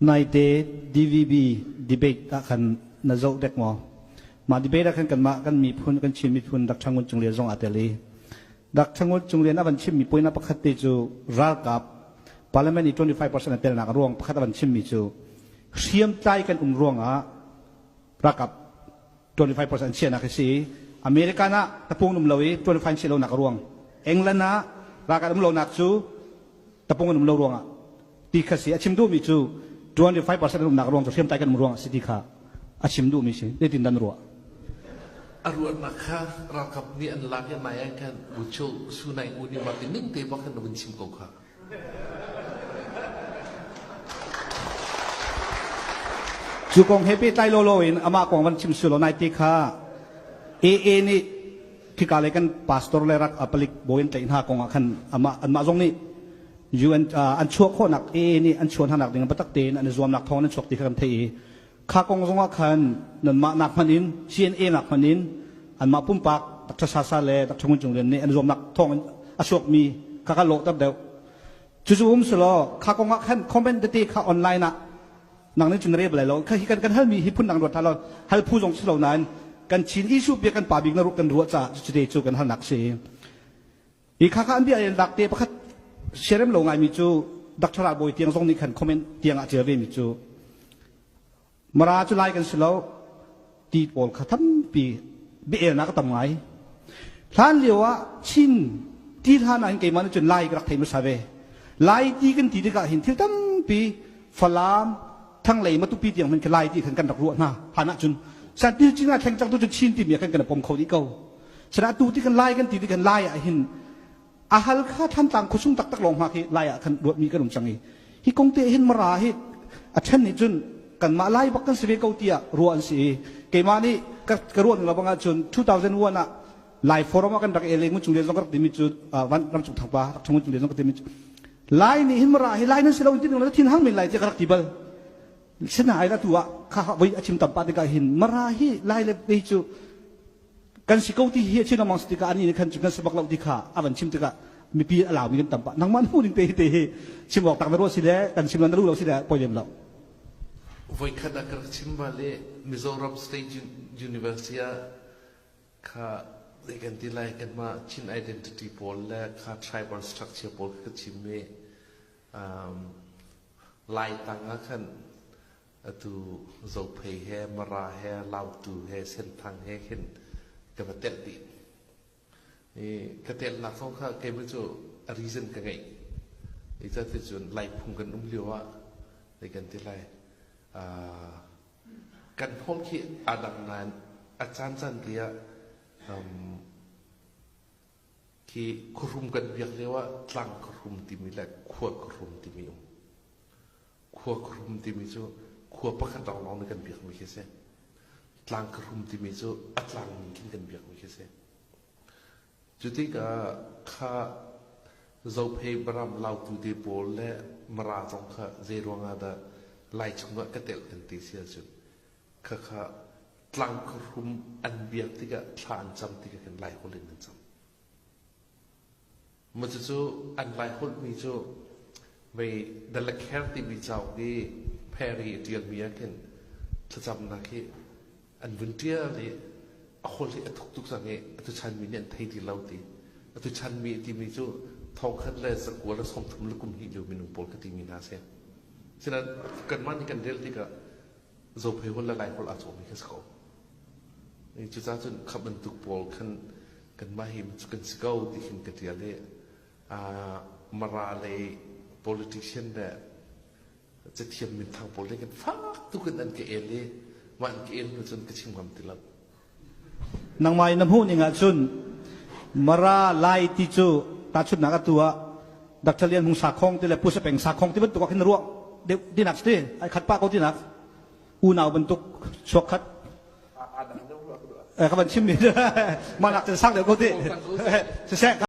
Naite DVB debate ah khan na zoh dek maw? Mah debate ah khan kanmah kan miphun kan Chin miphun Dr. Ngun Cung Lian zong aa tel i Dr. Ngun Cung Lian a van chimmi point ah pakhat te cu ralkap parliament i 25% a telnak a ruang pakhat a van chimmi cu hriamtlai kan um ruangah ralkap 25% an chiahnak hi si i American ah tapung um lo i 25 chiah lonak a ruang England ah ralkap um lonak cu tapung an um lo ruangah ti kha si a chim duhmi cu 25% an umnak ruang cu hriamtlai kan um ruang a si ti kha a chim duhmi si zeitin dan ruah a ruahnak kha ralkap nih an lak i nai ah khan bucho sunai u nih mah ti ning te bak khan na vun chim ko kha Cu kong he pehtlai lawlaw in amah kong van chim sulaw nai te kha AA nih khika lei kan pastor le rak palik bawi an tlaih hna kong ah khan amah anmah zong nih UN an chuah khawhnak AA nih an chuah hnanak ding biatak tein an i zuamnak thawng an chuak ti kha kan theih i kha kong zong ah khan nanmah nak hmanh in CNA nak hmanh in anmah pumpak Dr. Sasa le Dr. Ngun Cung Lian nih an zuamnak thawng in a chuakmi kha ka lawhter deuh. Cucu um selaw kha kong ah khan comment tete kha online ah nang nih cun na rel balai lo. Kha hi kan kan halmi hi phun dang ruat hlah law hal phu zong si lo nain kan Chin issue bia kan pa bik na kan ruah caah cucu cu kan halnak si. Hi kha kha an bia in lak te pakhat siarem lo ngaimi cu Dr. Ral Bawi tiang zong nih khan comment tiang ah tial ve mi cu Mara cu lai kan si lo ti pawl kha tampi biaelnak a tam ngai. Hlan lio ah Chin ti hlan ah hin keimah nih cun Lai ka rak thei hmasa ve. Lai ti kan ti tikah hin thil tampi Falam, Thanglei, Matupi tiang hmanh khi Lai ti khan kan rak ruah hna. Hlan ah cun san til cing ah thleng cang tu cu Chin timi ah khan kan i pom kho dih ko. Sana tu ti kan Lai kan ti ti kan Lai ah hin a hal kha Thantlang khuasung taktak lawng hma khi Lai ah khan ruatmi kan um cang i hi kong te hin Mara hi a then nih cun kanmah Lai bak kan si ve ko tiah ruah an si i keimah nih ka, ka ruah ning lo bang ahcun 2001 ah Lai forum ah kan rak el i ngun cung zong ka rak timi cu van ramcung thangpa rak chung cung zong ka timi cu Lai nih hin Mara hi Lai nan si lo in ti ning thin hang men lai tiah ka rak ti bal sinain atu ah kha voi a chim tam pa tikah hin Mara hi Lai le vei cu kan si ko ti hi a chin lengmang si tikah ani nih khan cu kan si bak lo ti kha a van chim tikah mipi a laumi kan tam pah nangmah hmuh ning te hi te hi chim awk tak na ruah si le kan chim na lu lo si le poi lem lo Voikhat ah ka rak chim ba le Mizoram State University ah kha zei kan ti lai kanmah Chin identity pawl le kha tribal structure pawl kha ka chim i um, Lai tang ah khan Atu Zophei he Mara he Lautu he Senthang he khin ka va telh dih. I ka telhnak zong kha keimah cu a reason ka ngeih. Zeicaticun Laiphung kan um lio ah zei kan ti lai uh, kan holh khi aa dang nain a caancaan te ah um, khi khuahrum kan biak lio ah tlang khuahrum timi le khua khuahrum timi um. Khua khuahrum timi cu khua pakhat lawnglawng nih kan biakmi khi a si. Tlang khuahrum timi cu a tlang ning khin kan biakmi khi a si. Cu tikah kha Zophei Baram Lautu te pawl le Mara zong kha zei ruangah dah Lai chungah ka telh kan ti si ahcun khakha tlang khuahrum an biak tikah thla an cam tikah khin Lai holh in an cam. Maw cucu an Laiholhmi cu vei The Lakher timi cauk i Perry a ṭialmi ah khin thlacamnak hi an vun ṭial i a holh hi a thuk tuk cang i atu chanmi nih an thei ti lo ti. Atu chanmi timi cu thongkhat le zakua le 30 le kum hnih lio minung pawl ka timi hna a si. Sinain kanmah nih kan rel tikah Zophei holh le Laiholh aa cawhmi kha si ko. Cucaah cun kha bantuk pawl khan kanmah hi cu kan si ko ti khin ka ṭial i Mara lei politician le cathiam minthang pawl nih khan fak tuk in an ka el i mah an ka el hnu cun ka chim ngam ti lo. Nangmah in na hmuh ning ahcun Mara Lai ti cu tahchunhnak atu ah Dr. Lian Hmung Sakhong ti le Pu Sapeng Sakhong ti bantuk ah khin na ruah deuh tinak si ti ai khat pah ko tinak unau bantuk chuak khat ka van chim mi mah nak cun sang deuh ko ti siseh.